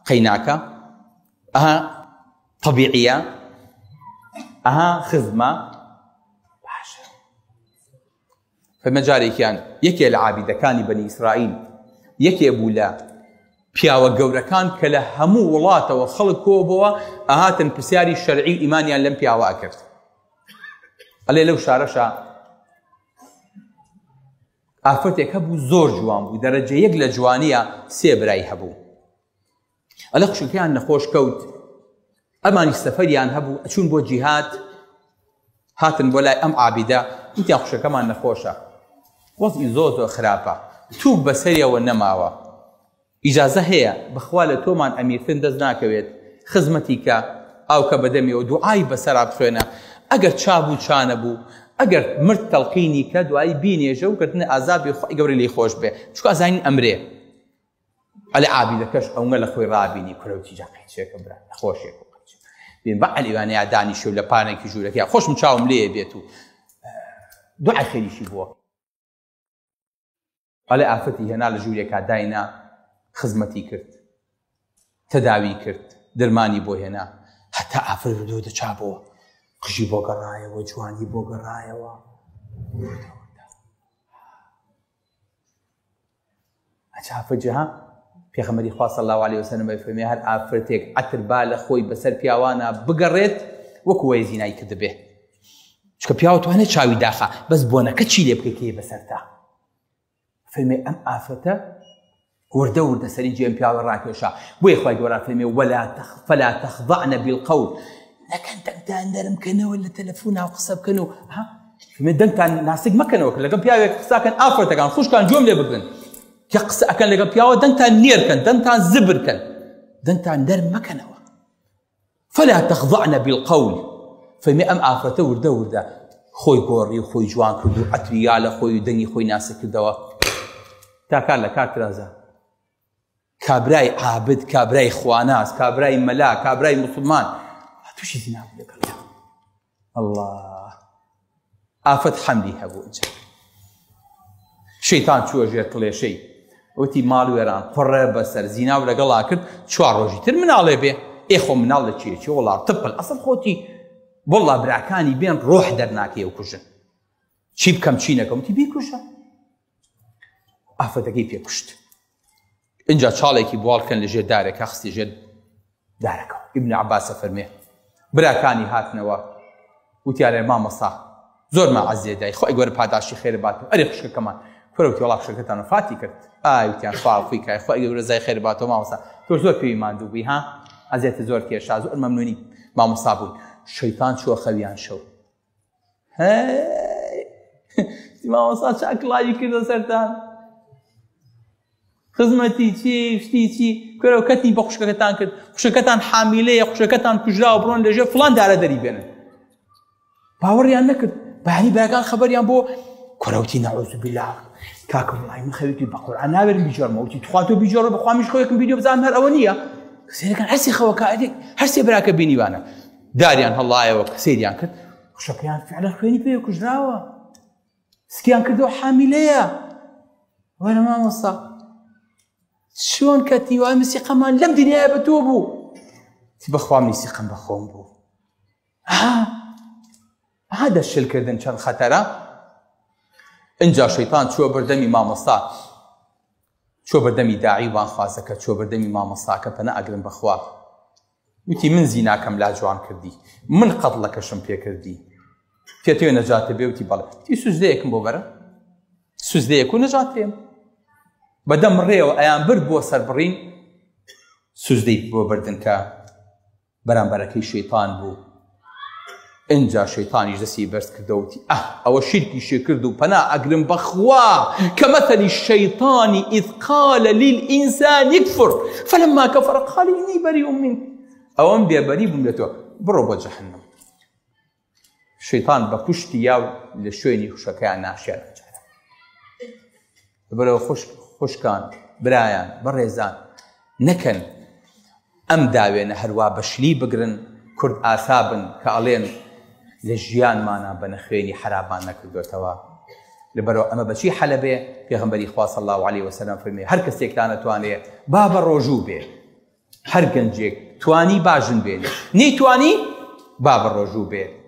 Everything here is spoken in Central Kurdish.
قەیناکە ئەها طبیعیە ئەها خزمە باشە فەرمە جارێکیان یەکێ لە عابیدەکانی بەنی ئیسرائیل یەکێ بوو لە پیاوە گەورەکان کە لە هەموو وڵاتەوە خەڵک کۆبەوە ئەهاتن پرسیاری شەرعی و ئیمانیان لەم پیاوە ئەکرد ئەلێ لەو شارەشا ئافرەتێک هەبوو زۆر جوان بوو دەرەجە یەک لە جوانیە سێ برای هەبوو ئەلە خوشکەکەیان نەخۆش کەوت ئەمانی سەفەریان هەبوو ئەچوون بۆ جیهاد هاتن بۆ لای ئەم عابیدە وتیان خوشەکەمان نەخۆشە وەزعی زۆر زۆر خراپە تووک بەسەریەوە نەماوە ئیجازە هەیە بەخوا لە تۆمان ئەمیرتر دەست ناکەوێت خزمەتی کە ئاوکە بەدەمیەوە دوعای بەسەرا بخوێنە ئەگەر چابوو چانەبوو ئەگەر مرد تەڵقینی کە دوایی بینێژە و گرتنە ئازابی خوای گەورە لێی خۆش بێ چونکە ئەزانین ئەمرێ ئەلێ عابیدەکەش ئەونگە لە خۆی ڕابینی کورە وتی جا قەیچێکە برا نەخۆشێک و قەیچێک بێن بە عەلیوانەیە دانیشێ و لە پانێکی ژوورەکەیا خۆشم چاوم لێ بێت و دوعای خێریشی بووە ئەڵێ ئافرەتی هێنا لە ژوورێکا داینا خزمەتی کرد تەداوی کرد دەرمانی بۆ هێنا هەتا ئافرەت وردە دەچابەوە قژی بۆ گەڕایەوە جوانی بۆ گەڕایەوە ئەچافە جەها پێغەمبەری خوا صلی الله علیه وسلم فەرمی هەر ئافرەتێک عەتر با لە خۆی بەسەر پیاوانە بگەڕێت وەکو وەی زینای کردبێ چکە پیاوە توانێت چاوی داخا بەس بۆنەکە چی لێ بکەی کەی بەسەرتا فەرمی ئەم ئافرەتە وردە وردە سەری جێم پیاوە ڕاکێشا بۆیە خوای گەورە فەرمی ولا تخ فلا تخضعن بالقول نەکەن دەنگتان نەرم کەنەوە لە تەلەفۆن و قسە بکەن و ها فەرمی دەنگتان ناسک مەکەنەوە کە لەگەڵ پیاوێک قساکەن ئافرەتەکان خوشکان گوێم لێ بگرن کە قسە ئەکەن لەگەڵ پیاوە دەنگتان نێرکەن دەنگتان زبرکەن دەنگتان نەرم مەکەنەوە فلا تخضعن بالقول فەرمی ئەم ئافرەتە وردە وردە خۆی گۆڕی و خۆی جوان کرد و عەتری یا لە خۆی و دەنگی خۆی ناسک کردەوە تا کار لە کار ترازا کابرای عابد کابرای خواناس کابرای مەلا کابرای مسلمان تووشی زینا بوو لەگەڵیا ئەڵڵا ئافەت حەملی هەبوو ئینجا شەیتان چووە ژێر کڵێشەی وتی ماڵ وێران قڕە بەسەر زینا و لەگەڵا کرد چوار ڕۆژی تر مناڵێ بێ ئێ خۆ مناڵ لە چیەکی وڵا تبقل ئەسڵ خۆتی وەڵا براکانی بێن ڕۆح دەرناکەی و کوژن چی بکەم چی نەکەم تی بیکوژە ئافرەتەکەی پێ کوشت اینجا چاڵێکی بواڵکەن لە ژێر دارێکە خستی ژێر دارەکەوە ئیبن عباسە فەرمێ براکانی هاتنەوە وتیانێ مامۆستا زۆر ما عەزێ دای خۆی گەورە پاداشی خێر بات ئەرێ خوشکەکەمان کورە وتی وەڵا خوشکەکەتان وەفاتی کرد ئای وتیان خوا خوی کای خۆی گەورە زای خێر باتەوە مامۆستا تۆ زۆر پێی ماندوو بووی ها ئەزیەتە زۆر کێشا زۆر مەمنونی مامۆستا بوون شەیتان چووە خەویان شەو هەی مامۆستا چاکڵاوی کردە سەرتان خزمەتی چی شتی چی کوێرەوە کەتی بە خوشکەکەتان کرد خوشەکەتان حامیلەیە خوشەکەتان کوژراوە بڕۆن لەژێر فڵان دارە دەری بێنن باوەڕیان نەکرد بەیانی براکان خەبەریان بۆ کورەوتی نەعوذ بالله کاکە وڵی من خەوێکی بە قورئان ناوێرم بیجۆرمەوە وتی تخوا تۆ بیجۆرە بەخوا منیش خەوێکم بیدیۆ بزانم هەر ئەوە نییە سەیرەکەن هەرسێ خەوەکە هەرسێ براکە بینیوانە داریان هەڵایەوە کە سەیریان کرد خوشەکەیان فعلا خوێنی پێ کوژراوە سکیان کردەوە حامیلەیە وەرە مامۆستا چۆن کە تیوای مسیقەمان لەم دنیاە بە تۆ بوو بەخوا میسیقەم بە خۆم بوو ها دەشلکردن چەند خەتەرە ئینجا شەیتان چووە بەردەمی مامۆستا چووە بەردەمی داعی و بانخوازەکە چووە بەردەمی مامۆستاکە پەنا ئەگرم بەخوا وتی من زیناکەم لا جوان کردی من قەتڵەکەشم پێکردی پێتەوێ نەجاتە بێ وتی بەڵێ تی سوزدەیەکم بۆ بەرە سوزدەیەک و نەجات پێم بەدەم ڕێوە ئەیان برد بۆ سەربڕین سوزدەی بۆ بردن کە بەرامبەرەکەی شەیتان بوو ئینجا شەیتانیش دەستی بەرز کردەوە وتی ئەه ئەوە شیرکیشی کرد و پەنا ئەگرم بەخوا كمثل الشيطان إذ قال للإنسان اكفر فلما كفر قال إني بريء منك ئەوەم بێبەری بووم لە تۆ بڕۆ بۆ جەهەنەم شەیتان بە کوشتی یا لە شوێنی خوشەکەیان ناشیان ئەجارە لەبەرەوە خوشک خوشکان برایان بەڕێزان نەکەن ئەم داوێنە هەروا بە شلی بگرن کورد ئاسا بن کە ئەڵێن لە ژیانمانا بە نەخوێنی حەرابمان نەکردوێتەوە لەبەرەوە ئەمە بەچی حەلە بێ پێغەمبەری خوا صلی الله علیه وسلم فەرمی هەر کەسێکتان ئەتوانێ با بە ڕۆژوو بێ. هەر گەنجێک توانی با ژن بێنێ، نەیتوانی با بە ڕۆژوو بێت.